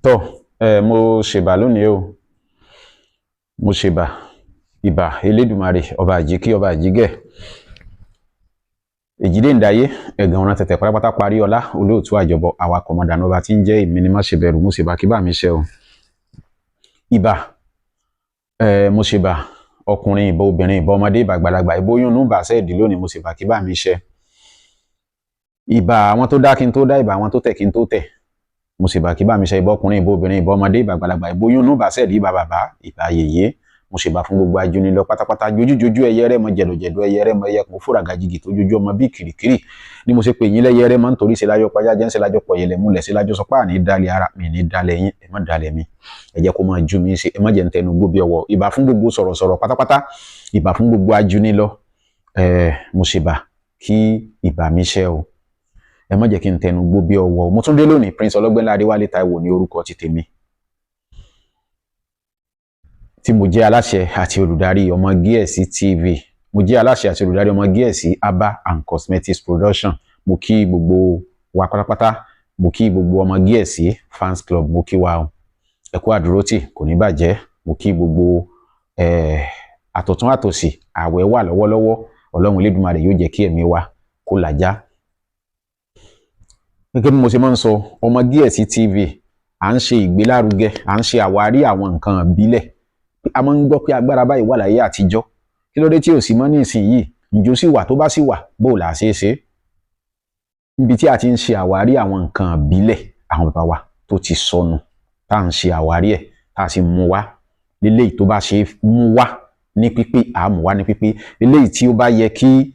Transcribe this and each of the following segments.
Tọ́ ẹ, mo ṣèbà lónìí o. Mo ṣèbà, ìbà Elédùmarè, ọba àjíkí, ọba àjígẹ̀, èjìdé ǹdáyé ẹ̀gàn ọ̀ràn tẹ̀tẹ̀ pátápátá, parí ọlá, olóòtú àjọbọ, awakọ̀ mọ̀dànù, ọba tí ń jẹ́ èmi ni má ṣe bẹ̀rù. Mo ṣèbà kí bá mi ṣe o. Ìbà ẹ, mo ṣèbà ọkùnrin, ìbà obìnrin, ìbà ọmọdé, ìbà àgbàlagbà, ìbà oyún inú, ìbà sẹ́ẹ̀dì lónìí. Mo ṣèbà kí bá mi ṣe. Ìbà àwọn tó dá kí n tó dá, ìbà àwọn tó tẹ̀ kí n tó tẹ̀. Mo ṣèbà kí bá mi ṣe. Ìbà ọkùnrin, ìbà obìnrin, ìbà ọmọdé, ìbà àgbàlagbà, ìbà oyún inú, ìbà sẹ́ẹ̀dì, ìbà bàbá, ìbà yèyé. Mo ṣèbà fún gbogbo ajúnilọ pátápátá, jójújójú ẹyẹ rẹ mọ, jẹ̀dọ̀jẹ̀dọ̀ ẹyẹ rẹ mọ, ẹyẹ kò fúra gàjìgì tó jójú ọmọ bíi kìrìkìrì ni mo ṣe pè yín lẹ́yẹ rẹ mọ, nítorí ṣe lájọ pajá jẹ́ ń ṣe lájọ pọ̀ yẹlẹ̀ múlẹ̀ ṣe lájọ sọ pé àní dalẹ̀ ara mi, ní dalẹ̀ yín, ẹ má dalẹ̀ mi, ẹ jẹ́ kó máa ju mi ṣe, ẹ má jẹ́ ń tẹnu gbó bí ọwọ́. Ìbà fún gbogbo sọ̀rọ̀sọ̀rọ̀ pátápátá, ìbà fún gbogbo ajúnilọ. Mo ṣèbà kí ìbà mi ṣe o. Ẹ má jẹ́ kí n tẹnu gbó bí ọwọ́. Mo tún dé lónìí. Prince Ọlọ́gbẹ́nlá Adéwálé Táíwò ní orúkọ ti tèmi, tí mo jẹ́ aláṣẹ àti olùdarí Ọmọ Gíẹ̀sì TV. Mo jẹ́ aláṣẹ àti olùdarí Ọmọ Gíẹ̀sì Herbal and Cosmetics Production. Mo kí gbogbo wa pátápátá. Mo kí gbogbo Ọmọ Gíẹ̀sì fans club, mo kí wa o. Ẹ kú àdúrótì, kò ní bàjẹ́. Mo kí gbogbo àtọ̀tún àtòsì. Ààwẹ̀ wà lọ́wọ́lọ́wọ́. Ọlọ́run Elédùmarè yóò jẹ́ kí ẹ̀mí wa kó làjá. Gẹ́gẹ́ bí mo ṣe máa ń sọ, Ọmọ Gíẹ̀sì TV, à ń ṣe ìgbélárugẹ, à ń ṣe àwárí àwọn nǹkan ìbílẹ̀. A máa ń gbọ́ pé agbára báyìí wà láyé àtijọ́, kí ló dé tí ò sí mọ́ ní ìsinyìí? Ǹjọ́ sì wà? Tó bá sì wà, bó là ṣe é ṣe? Níbi tí a ti ń ṣe àwárí àwọn nǹkan ìbílẹ̀ àwọn bàbá wa tó ti sọnù, tá à ń ṣe àwárí ẹ̀, tá a sì mú wá léléyìí tó bá ṣe mú wá ní pípé, à mú wá ní pípé. Léléyìí tí ó bá yẹ kí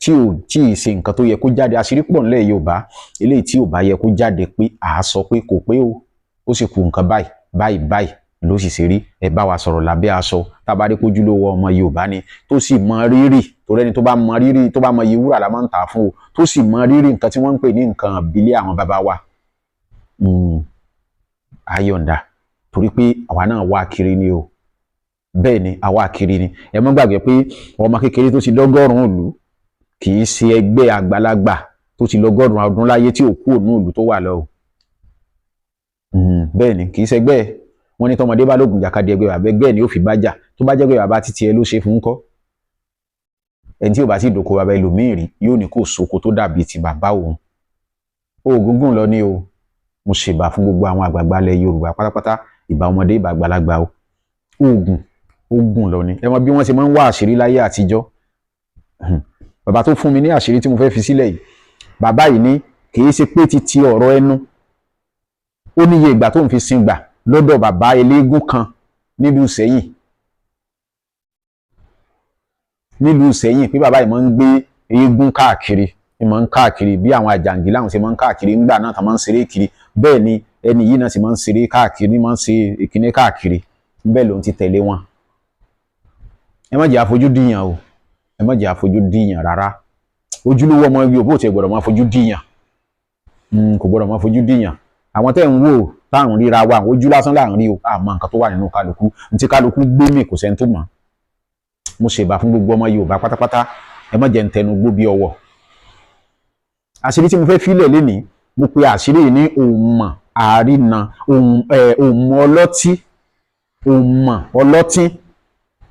tí ò tí ì ṣe nǹkan tó yẹ kó jáde, àṣírí pọ̀ nílẹ̀ Yorùbá. Eléyìí tí ò bá yẹ kó jáde pé à á sọ pé kò pé o, ó sì kù nǹkan báyìí báyìí báyìí ló sì ṣe rí. Ẹ bá wa sọ̀rọ̀ lábẹ́ aṣọ. Tá a bá rí pójúlówó ọmọ Yorùbá ni, tó sì mọ rírì, torí ẹni tó bá mọ rírì, tó bá mọ iye wúrà la máa ń tà fún o, tó sì mọ rírì nǹkan tí wọ́n ń pè ní nǹkan ìbílẹ̀ àwọn bàbá wa, ayọ̀ǹda, torí pé àwa náà wá kiri ni o. Bẹ́ẹ̀ ni, àwa kiri ni. Ẹ má gbàgbé pé ọmọ kékeré tó ti dọ́gọ́rùn-ún ìlú kì í ṣe ẹgbẹ́ àgbàlagbà tó ti lọ́gọ́rùn-ún ọdún láyé tí ò kú òun ìlú tó wà lọ o. Bẹ́ẹ̀ ni, kì í ṣẹgbẹ́ ẹ̀. Wọ́n ní tọmọdé bá lóògùn jàkadì, ẹgbẹ́ bàbá ẹgbẹ́ ẹ̀ ni ó fi bá jà. Tó bá jẹ́ pé bàbá títí ẹ ló ṣe fún kọ́, ẹni tí ò bá sì dòkó bàbá ẹlòmíì rí yóò ní kó soko tó dàbí ti bàbá òun. Oògùn gùn lọ ní o. Mo ṣèbà fún gbogbo àwọn àgbààgbà ilẹ̀ Yorùbá pátápátá. Ìbà ọmọdé, ìbà àgbàlagbà o. Oògùn oògùn lọ ni. Ẹ mọ bí wọ́n ṣe máa ń wá àṣírí láyé àtijọ́. Bàbá tó fún mi ní àṣírí tí mo fẹ́ fi sílẹ̀ yìí, bàbá yìí ní kì í ṣe pé ti ọ̀rọ̀ ẹnu. Ó níye ìgbà tó ń fi sin gbà lọ́dọ̀ bàbá eléégún kan nílùú Ìṣẹ́yìn, nílùú Ìṣẹ́yìn, pé bàbá yìí máa ń gbé eégún káàkiri, ní máa ń káàkiri bí àwọn àjàǹgí láwọn ṣe máa ń káàkiri ńgbà náà, tá máa ń ṣeré kiri. Bẹ́ẹ̀ ni ẹni yìí náà sì máa ń ṣeré káàkiri, ní máa ń ṣe ìkíní káàkiri. Bẹ́ẹ̀ lòun ti tẹ̀lé wọn. Ẹ má jẹ́ àfojú díyàn o. Ẹ má jẹ́ àfojú díyàn rárá. Ojúlówó ọmọ Yorùbá ò tiẹ̀ gbọ́dọ̀ máa fojú díyàn, kò gbọ́dọ̀ máa fojú díyàn. Àwọn tẹ́ ń wò táwọn ríra wa, ojú lásán là ń rí o. Àmọ́ nǹkan tó wà nínú kálukú, ntí kálukú gbé mì, kò sẹ́ni tó mọ̀. Mo ṣèbà fún gbogbo ọmọ Yorùbá pátápátá. Ẹ má jẹ́ ń tẹnu gbó bí ọwọ́. Àṣírí tí mo fẹ́ filẹ̀ lénìí, mo pe àṣírí yìí ní òmà àrínà, òmò ọlọ́tí, òmà ọlọ́tí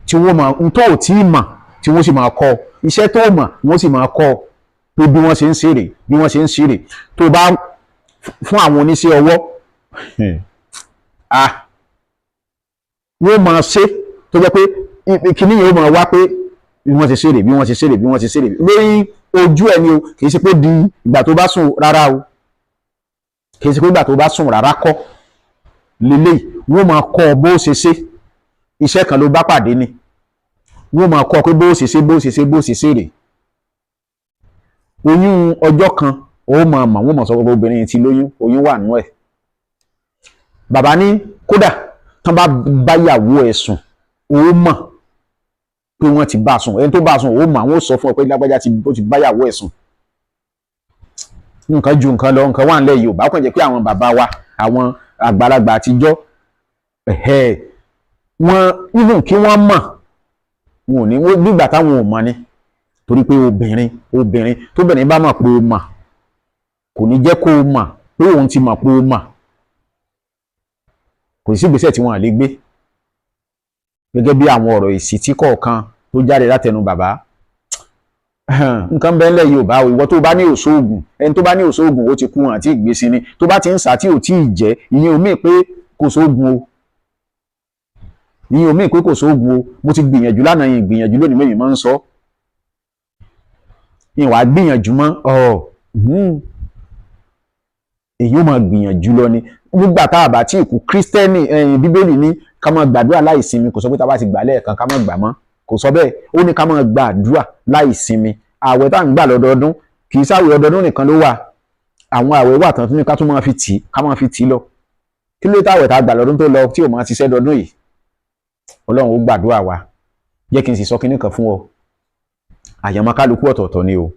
tí wọ́n máa ń tó ò tí ì mọ̀, tí wọ́n sì máa kọ́ iṣẹ́ tó mọ̀, wọ́n sì máa kọ́ pé bí wọ́n ṣe ń ṣeré, bí wọ́n ṣe ń ṣeré. Tó bá fún àwọn oníṣẹ́ ọwọ́, ah, wọ́n máa ṣe tó jẹ́ pé kíní yẹn ó máa wá pé bí wọ́n ṣe ṣeré, bí wọ́n ṣe ṣeré, bí wọ́n ṣe ṣeré lórí ojú ẹni o. Kì í ṣe pé di ìgbà tó bá sùn rárá o. Kì í ṣe pé ìgbà tó bá sùn rárá kọ́ lélẹ́yìí. Wọ́n máa kọ́ ọ bó ṣe ṣe. Iṣẹ́ kan ló bá pàdé ni, wọ́n máa kọ́ ọ pé bó ṣe ṣe, bó ṣe ṣe, bó ṣe ṣe rè. Oyún ọjọ́ kan, ó máa mọ̀, wọ́n mọ̀ sọ pé obìnrin ti lóyún, oyún wà nú ẹ̀. Bàbá ní kódà tán bá báyàwó ẹ̀ sùn, ó mọ̀ pé wọ́n ti bá a sùn. Ẹni tó bá a sùn, ó mọ̀. Àwọn ó sọ fún ọ pé lágbájá ti, ó ti báyàwó ẹ̀ sùn. Nǹkan ju nǹkan lọ, nǹkan wà nílẹ̀ Yorùbá. Ó kàn jẹ́ pé àwọn bàbá wa, àwọn àgbàlagbà àtijọ́, wọ́n even kí wọ́n mọ̀, wọn ò ní nígbà táwọn ò mọ̀ ni, torí pé obìnrin, obìnrin tóbìnrin bá mọ̀ pé o mọ̀, kò ní jẹ́ kó o mọ̀ pé òun ti mọ̀ pé o mọ̀. Kò sí ìgbésẹ̀ tí wọ́n lè gbé, gẹ́gẹ́ bí àwọn ọ̀rọ̀ ìsìtí kọ̀ọ̀kan tó jáde látẹnu bàbá. Nǹkan bẹ́ẹ̀ ńlẹ̀ Yorùbá o. Ìwọ tó bá ní òṣoògùn, ẹni tó bá ní òṣoògùn, ó ti kú àti ìgbésí ni. Tó bá ti ń sà tí ò tí ì jẹ́, ìyẹn ò mí pé kò sóògùn o, ìyẹn ò mí pé kò sóògùn o. Mo ti gbìyànjú lánàá yìí, gbìyànjú lónìí, mẹ́rin máa ń sọ ìwà gbìyànjú mọ́ ọ. Èyí ó máa gbìyànjú lọ ni nígbà tá a bá tí kú. Kírísítẹ́nì, Bíbélì ní ká máa gbàdúrà láì sinmi. Kò sọ pé tá a bá ti gbà lẹ́ẹ̀kan, ká má gbà mọ́. Kò sọ bẹ́ẹ̀. Ó ní ká máa gbàdúrà láì sinmi. Ààwẹ̀ tá à ń gbà lọ́dọọdún, kì í sáwẹ̀ ọdọọdún nìkan ló wà. Àwọn ààwẹ̀ wà tán tó ní ká tún máa fi tì í, ká máa fi tì í lọ. Kí ló táwẹ̀ tá a gbà lọ́dún tó lọ tí ò máa ṣiṣẹ́ dọdún yìí? Ọlọ́run ó gbàdúrà wa. Jẹ́ kí n sì sọ kinní kan fún ọ: àyànmọ́ kálukú ọ̀tọ̀ọ̀tọ̀ ni o.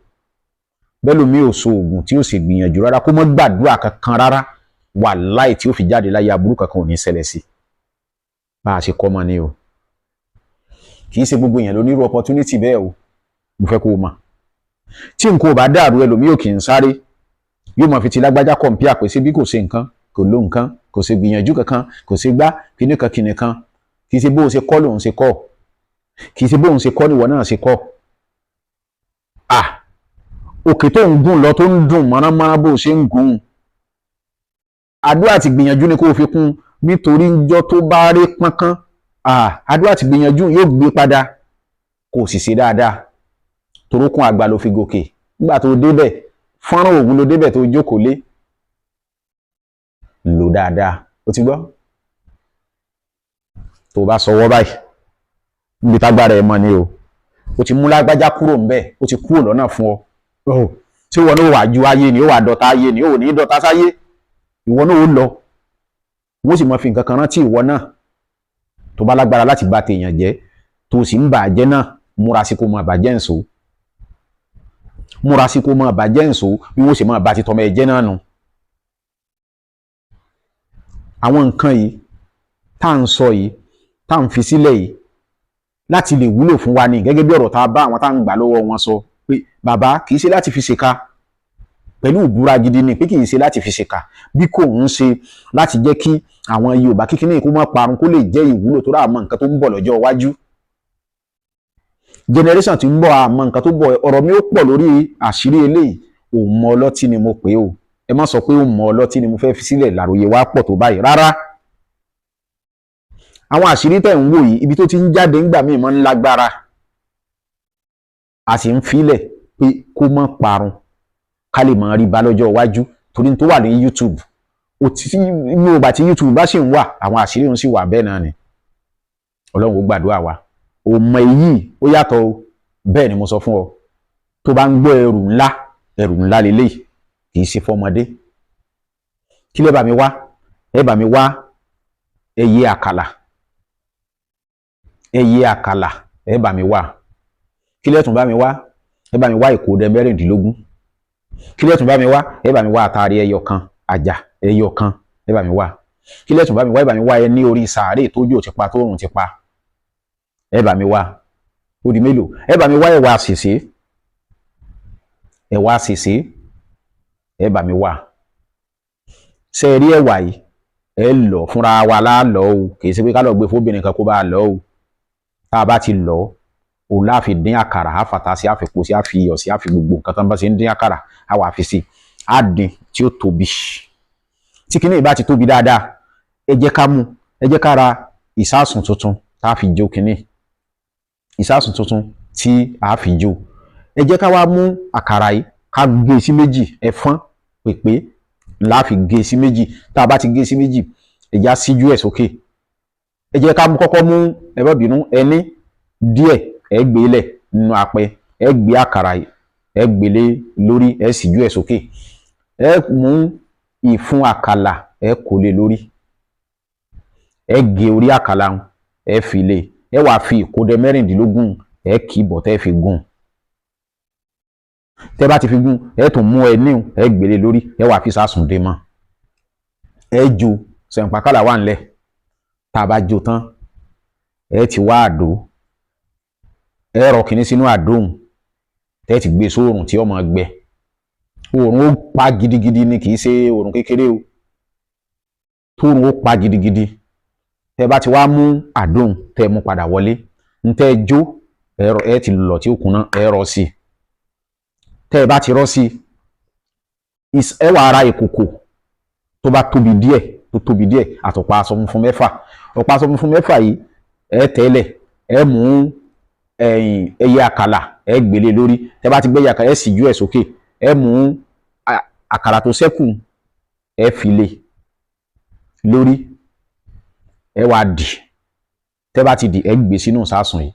Bẹ́ẹ̀ lómi ò so oògùn tí ó sì gbìyànjú rárá, kó mọ́ gbàdúrà kankan rárá, wàláì, tí ó fi jáde láyé, aburú kankan ò ní ṣẹlẹ̀ sí. Bá a ṣe kọ́ mọ́ ni o. Kì í ṣe gbogbo èèyàn ló nírú opportunity bẹ́ẹ̀ o. Mo fẹ́ kó o mọ̀, tí nǹkan ò bá dàrú, ẹlòmíì ò kì í sáré, yóò máa fi ti lágbájá compare pé ṣé bí kò ṣe nǹkan, kò ló nǹkan, kò ṣe gbìyànjú kankan, kò ṣe gbá kíní kan kíní kan. Kì í ṣe bó o ṣe kọ́ lòun ṣe kọ́, kì í ṣe bóun ṣe kọ́ níwọ náà ṣe kọ́. À òkè tó ń gùn lọ, tó ń dùn mọ́nàmọ́ná bó o ṣe ń gùn, àdúrà ti gbìyànjú ni kó o fi kún, nítorí njọ́ tó bá rí pọ́nkán, àdúrà ti gbìyànjú yóò gbé padà. Kó o sì ṣe dáadáa, torókùn àgbà ló fi gòkè. Nígbà tó débẹ̀, fọ́nrán òwú ló débẹ̀ tó jókòó lé. Lò dáadáa, ó ti gbọ́. Tó o bá sọwọ́ báyìí níbi tágbára ẹ̀ mọ́ ni o, ó ti mú lágbájá kúrò ńbẹ̀, ó ti kúrò lọ́nà fún ọ. Tí wọn náà wà ju ayé ni, ó wà dọ̀tá ayé ni, ó ní dọ̀tá sáyé. Ìwọ náà ó lọ, wọ́n sì máa fi nǹkan kan rántí ìwọ náà. Tó bá lágbára láti bà tèèyàn jẹ́, tó sì ń bà á jẹ́ náà, múra sí kó máa bàjẹ́ ǹso, múra sí kó máa bàjẹ́ ǹso, bí wọ́n sì máa bá ti tọmọ ẹ jẹ́ náà nù. Àwọn nǹkan yìí tá à ń sọ yìí, tá à ń fi sílẹ̀ yìí, láti lè wúlò fún wa ní, gẹ́gẹ́ bí ọ̀rọ̀ tá a bá àwọn tá à ń gbà lọ́wọ́ wọn sọ pé bàbá, kì í ṣe láti fi ṣèkà, pẹ̀lú ìbúra gidi ni pé kì í ṣe láti fi ṣèkà, bí kò ń ṣe láti jẹ́ kí àwọn Yorùbá kíkíní kó má parun, kó lè jẹ́ ìwúlò, tó rà mọ́ nǹkan tó ń bọ̀ lọ́jọ́ iwájú, generation tí ń bọ̀, àmọ́ nǹkan tó bọ̀. Ọ̀rọ̀ mi ó pọ̀ lórí àṣírí eléyìí. Òun mọ ọlọ́tí ni mo pè é o. Ẹ má sọ pé òun mọ ọlọ́tí ni mo fẹ́ fi sílẹ̀ làròyé wa pọ̀ tó báyìí rárá. Àwọn àṣírí tẹ̀ ń wò yìí, ibi tó ti ń jáde ńgbà míì máa ń lágbára. A sì ń filẹ̀ pé kó má parun, ká lè máa rí bá lọ́jọ́ iwájú, torí tó wà ní YouTube, ó ti ní ògbà tí YouTube bá sì ń wà, àwọn àṣírí òun sì wà bẹ́ẹ̀ náà ni. Ọlọ́run ó gbàdúrà wa. Ò mọ èyí, ó yàtọ̀ o. Bẹ́ẹ̀ ni mo sọ fún ọ. Tó bá ń gbọ́ ẹrù ńlá, ẹrù ńlá lélẹ́yìí, kì í ṣe fọmọdé. Kí lè bá mi wá? Ẹ bá mi wá ẹyẹ àkàlà, ẹyẹ àkàlà, ẹ bá mi wá. Kí lẹ tún bá mi wá? Ẹ bá mi wá ìkódẹ 16. Kí lẹ tún bá mi wá? Ẹ bá mi wá àtàrí ẹyọ kan, àjà ẹyọ kan, ẹ bá mi wá. Kí lẹ tún bá mi wá? Ẹ bá mi wá ẹ ní orí sàárè tójú ti pa, tóòrùn ti pa, ẹ bá mi wá. Ó di mélòó? Ẹ bá mi wá ẹ̀wà àṣìṣe, ẹ̀wà àṣìṣe, ẹ bá mi wá. Ṣe rí ẹ̀wà yìí, ẹ lọ fúnra wa láàlọ́ o. Kì í ṣe pé ká lọ gbé fóbìnrin kan kó bá a lọ o. Tá a bá ti lọ, òun láà fi dín àkàrà. Á fàtà sí, á fi po sí, á fi iyọ̀ sí, á fi gbogbo nǹkan tó ń bá ṣe ń dín àkàrà, á wà fi sí, á dín tí ó tóbi. Tí kinní bá ti tóbi dáadáa, ẹ jẹ́ ká mú, ẹ jẹ́ ká ra ìsáàsùn tuntun tá a fi jó kinní, ìsáàsùn tuntun tí a fi jó. Ẹ jẹ́ ká wá mú àkàrà yìí, ká gé sí méjì. Ẹ̀fọ́n pèpè la fi gé sí méjì. Tá a bá ti gé sí méjì, ẹ já síjú ẹ̀ sókè. Ẹ jẹ́ ká kọ́kọ́ mú, ẹ má bínú, ẹní díẹ̀, ẹ gbé lẹ̀ nínú apẹ. Ẹ gbé àkàrà yìí, ẹ gbé lé lórí, ẹ síjú ẹ̀ sókè. Ẹ mú ìfun àkàlà, ẹ kó lé lórí. Ẹ gé orí àkàlà, ẹ fi lé. Ẹ wàá fi ìkódẹ 16, ẹ kì í bọ̀ tẹ́ fi gún. Tẹ́ bá ti fi gún, ẹ tún mú ẹ níhùn, ẹ gbélé lórí, ẹ wàá fi sásùn dé mọ́. Ẹ jó sẹ̀ǹpàkàlà wà ńlẹ̀. Tá a bá jó tán, ẹ ti wá àdó, ẹ rọ kìíní sínú àdóhùn, tẹ́ ti gbé sóòrùn tí ó máa gbẹ. Oòrùn ó pa gidigidi ni, kì í ṣe oòrùn kékeré o. Tóòrùn ó pa gidigidi. Tẹ́ bá ti wá mú àdóhùn, tẹ́ mú padà wọlé, ń tẹ́ jó ẹ ti lọ tí ó kúnná, ẹ rọ sí i. Tẹ́ bá ti rọ sí i, ẹ wá ra ìkòkò tó bá tóbi díẹ̀, tó tóbi díẹ̀, àtọ̀pá aṣọ funfun mẹ́fà. Ọ̀pá aṣọ funfun mẹ́fà yìí, ẹ tẹ́lẹ̀, ẹ mú ẹyẹ àkàlà, ẹ gbélé lórí. Tẹ́ bá ti gbé ẹyẹ àkàlà, ẹ sì ju ẹ sókè, ẹ mú àkàrà tó ṣẹ́kù, ẹ fi lé lórí, ẹ wá dì. Tẹ́ bá ti dì, ẹ gbé sínú ìsásùn yìí.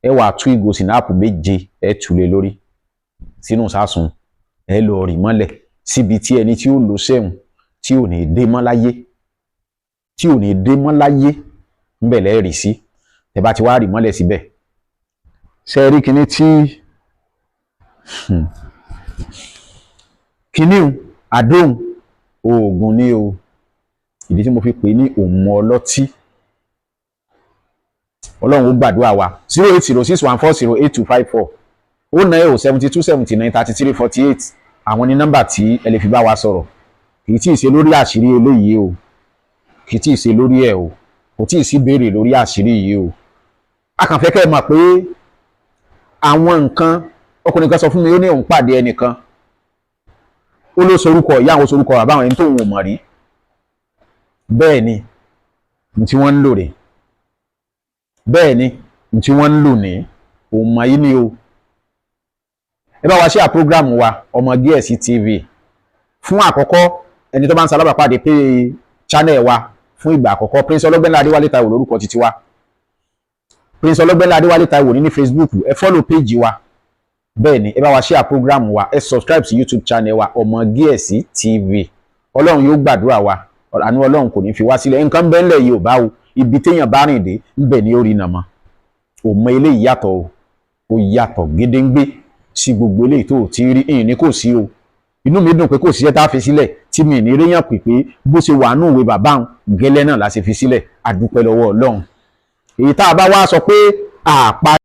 Ẹ wá tú ìgò sinapu méje, ẹ tú lé lórí sínú ìsásùn. Ẹ lọ rì mọ́lẹ̀ síbi tí ẹni tí ó lò sẹ́hùn tí ò ní dé mọ́ láyé, tí ò ní dé mọ́ láyé. Ńbẹ̀ lẹ́ rì sí. Tẹ́ bá ti wá rì mọ́lẹ̀ síbẹ̀, ṣe rí kinní tí kinní àdóhùn oògùn ní o. Ìdí tí mo fi pè ní òmù ọlọ́tí. Ọlọ́run ó gbàdúrà wa. 08061408254, 09072793348, àwọn ní nọ́mbà tí ẹ lè fi bá wa sọ̀rọ̀. Kì í tí ì ṣe lórí àṣírí eléyìí o, kì í tí ì ṣe lórí ẹ̀ o, kò tí ì sí béèrè lórí àṣírí yìí o. A kàn fẹ́ kẹ́ ẹ mọ̀ pé àwọn nǹkan, ọkùnrin kan sọ fún mi, ó ní òun pàdé ẹnìkan, ó ló sorúkọ ìyá àwọn, sorúkọ bàbá àwọn, ẹni tóun ò mọ̀ rí. Bẹ́ẹ̀ ni ní tí wọ́n ń lò rè, bẹ́ẹ̀ ni ní tí wọ́n ń lò ní òun mọ̀ yìí ni o. Ẹ bá wa ṣe à program wa, Ọmọ Gíẹ̀sì TV. Fún àkọ́kọ́, ẹni tó bá ń salábàápàdé pé channel wa fún ìgbà àkọ́kọ́, Prince Ọlọ́gbẹ́nlá Adéwálé Táíwò lórúkọ títí wa. Prince Ọlọ́gbẹ́nlá Adéwálé Táíwò ní Facebook. Ẹ follow page wa. Bẹ́ẹ̀ ni, ẹ bá wa share program wa, ẹ subscribe sí YouTube channel wa, Ọmọ Gíẹ̀sì TV. Ọlọ́run yóò gbàdúrà wa, àánú Ọlọ́run kò ní fi wá sílẹ̀. Nǹkan bẹ́ẹ̀ ńlẹ̀ yìí ò bá o, ibi téèyàn bá rìn dé ńbẹ̀ ni ó rí nàmọ́. Òmọ eléyìí yàtọ̀ o, ó yàtọ̀ gédéǹgbé sí gbogbo eléyìí tó ti rí. Ìyìn ní kò sí o. Inú mi dùn pé kò síṣẹ́ tá a fi sílẹ̀ tí mi ní réyàn pè pé bó ṣe wà nù ìwé bàbá òun gẹ́lẹ́ náà la ṣe fi sílẹ̀. A dúpẹ́ lọ́wọ́ Ọlọ́run. Èyí tá a bá wá sọ pé àpá.